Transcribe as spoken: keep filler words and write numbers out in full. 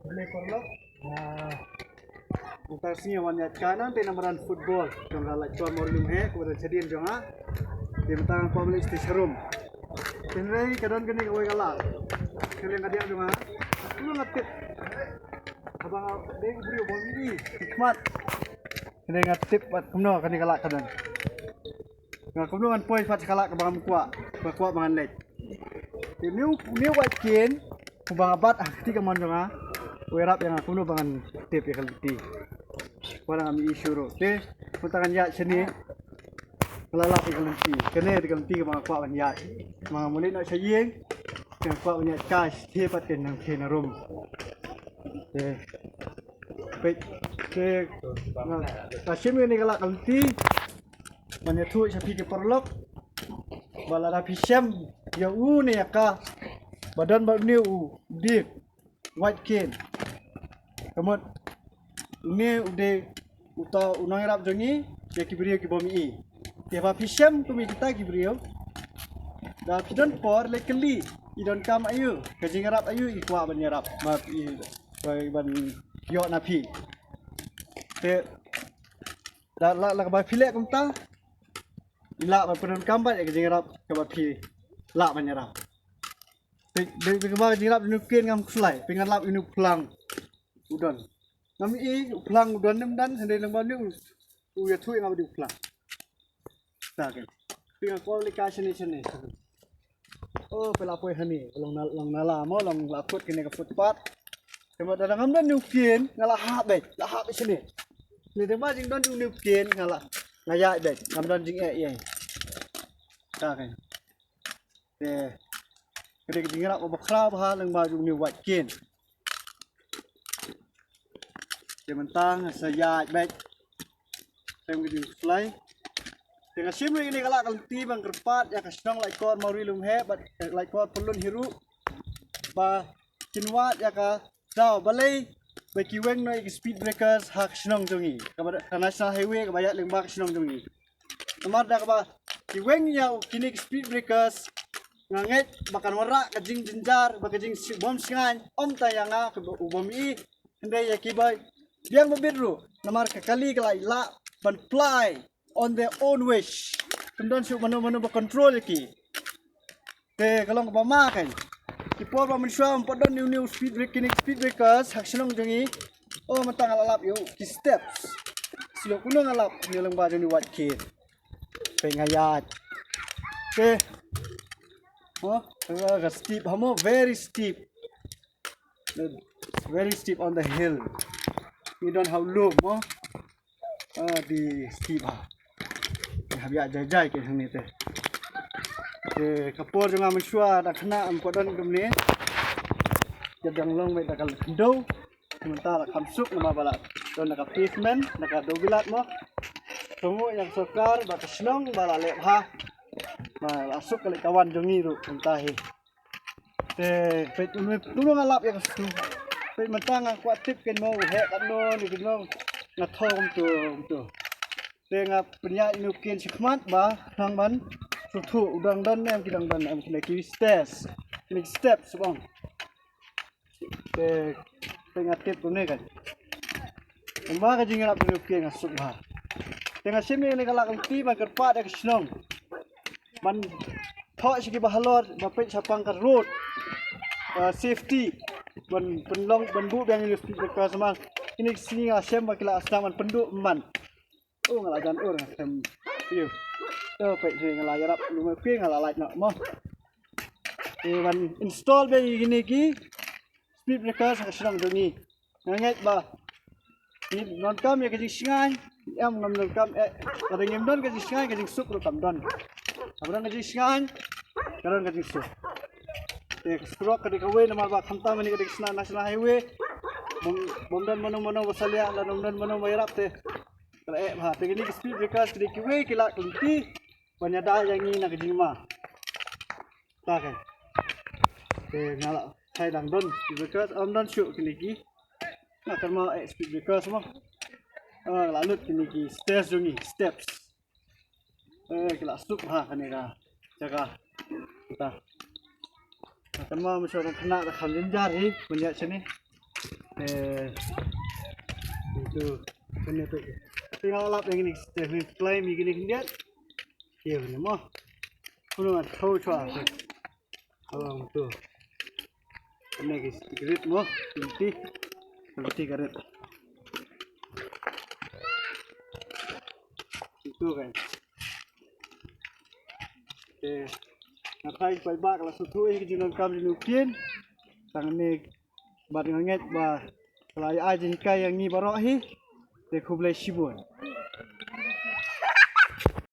Khublei paralok. Mynta sngi wan ïaid kai nangta namar football jong ka Laitkor Mawri Lum Heh, kaba don shadien jong nga. Te mynta nga kwah ban leit sha room. Hynrei ka don kane kawei ka lad. Ka liang ka diang jong nga. Kumno nga tip? Haba nga dei u briew bym i khmat. Hynrei nga tip pat kumno kane ka lad ka don. Nga kumno ngan poi pat sha ka lad kaba ngam kwah, ba kwah ba ngan leit. Te une u, une u White Cane, uba nga bat ha kti kamon jong nga, u ïarap ïa nga kumno ba ngan tip ïa ka lynti. Wat la ngam ïohi shuh ruh. Te mynta ngan ïaid shane, nga la lap ïa ka lynti. Kane dei ka lynti kaba nga kwah ban ïaid. Ma nga mut leit noh sha ïing, nga kwah ban ïaid kai shatei pat, kane nang kane na room. Te peit, te nga, nga shim ïa kane ka lad ka lynti ban ïathuh sha phi ki paralok ba lada phi shem ïa une ïa ka ba don bad une u dei White Cane, ka mut une u dei uta u nongïarap jong ngi ïa ki briew ki bym i. Te ba phi shem kum ïa kita ki briew, da phi don por leit kylli, i donkam aïu, ka jingïarap aïu i kwah ban ïarap ma i, ban ïoh na phi. Te da la, la kaba phi leh kumta, i lah ban pyndonkam bad ïa ka jingïarap kaba phi lah ban ïarap. Te, te, te kaba ka jingïarap une u Cane ngam khuslai, pyndonkam une u phlang u don. Ngam i u phlang u don ne ym don, hynrei lyngba une u, u ïathuh ïa nga ba dei u phlang. Ta ke. Phi nga kwah leit kai shane shane. Oh, phi la poi hangne, long na, long nala mo, long la kut kane ka footpath. Te ma da ngam don une u Cane, nga la hap beit, la hap beit shane. Ne te ma jingdon une u Cane, nga la, nga ïaid beit, ngam don jingeh ei ei. Ta ke. Te ka dei ka jingïarap kaba khraw bha lyngba jong une u White Cane. Te mynta nga sa ïaid beit. Te ka jingkhuslai. Te nga shim ïa kane ka lad ka lynti ban kyrpad ïa ka shnong Laitkor Mawri Lum Heh bad Laitkor Pyllun hi ruh ba kin wad ïa ka daw balei ba ki weng noh ïa ki speed breakers ha ka shnong jong ngi, kaba ka National Highway kaba ïaid lyngba ka shnong jong ngi. Namar da kaba ki weng ïa kine ki speed breakers, nga ngeit ba kan wanrah ka jingjynjar, ba ka jingsngewbha bym shngaiñ, ym tang ïa nga kaba u bym i, hynrei ïa kiba biang ba bit ruh, namar ka kali ka la lah ban plie on their own wish. Kam don shuh mano mano ba control ïa ki. Te ka long kaba ma kein. Ki por ba mynshuwa ym pat don une u speed break, kine speed breakers ha ka shnong jong ngi. Oh, mynta nga la lap ïa u ki steps. Shu kumno nga lap ne lyngba jong une u White Cane. Peit nga ïaid. Te, oh, ka steep ha mo, very steep. Very steep on the hill. Ngi don ha u lum mo. Ah, dei steep ha. Ngi hap ïaid jai jai kein hangne te. Te ka por jong nga mynshuwa da khynnah ym pat don kumne. Ka dang long beit da ka khyndew. Mynta la kham suk namar ba la don da ka pavement, da ka dewbilat mo. Te nga ïa ka sorkar bad ka shnong ba la leh bha. Ba la suk ka leit ka wan jong ngi ruh mynta hi. Te peit une, une nga lap ïa ka stu. Peit mynta nga kwah tip kein mo u heh katno ne katno, nga thoh kumto kumto. Te nga pynïaid une u Cane shakhmat ba nang ban sngewthuh u dang don ne em, ki dang don ne em kine ki stairs, kine ki steps bang. Te, te nga tip kumne kein. Kumba ka jingïarap une u Cane nga suk bha. Te nga shim ïa kane ka lad ka lynti ban kyrpad ïa ka shnong ban thoh sha kiba halor ba peit shaphang ka road, uh, safety, ban pynlong, ban buh biang ïa u speed breaker, namar kine ki sngi nga shem ba ki la sdang ban pynduh man. Oh, nga la jan ur nga khlem ïoh. To peit hi nga la ïarap lum u Cane, nga la lait noh mo. Te ban install beit ïa kine ki speed breaker ha ka shnong jong ngi. Nga ngeit ba ngi donkam ïa ka jingshngaiñ, em, ngam donkam, eh, lada ngim don ka jingshngaiñ, ka jingsuk ruh kam don. Haba don ka jingshngaiñ ka don ka jingsuk. Te ka surok ka dei kawei namar ba khamtam kane ka dei ka National Highway. Bym, bym don mano mano ba salia, lada bym don mano ba ïarap te ka la eh bha. Te kine ki speed breakers ki dei kiwei ki lad ki lynti ban ïada ïa ngi na ka jingma. Ta kein. Te nga la, hai dang don speed breakers, ym don shuh kine ki. Nga kynmaw eh speed breakers mo. Ah, la lut kine ki stairs jong ngi, steps. Eh, ki la suk ha kane ka jaka. Ta. Nga kynmaw mynshuwa nga khynnah da kham jynjar hi ban ïaid shane. Eh, itu kene pe. Tinggal lap yang ini, kita ini claim ini kan dia. Iya, ini mah. Kuno atau cua. Abang tu. Kene ki grit mo, lenti. Lenti ka rit. Itu kan. Te nga thrai paidbah la sngewthuh ïa ki jingdonkam jong u Ktien. Tang ne bad nga ngeit ba ka la ai jinghikai ïa ngi baroh hi. Te khublei shibun.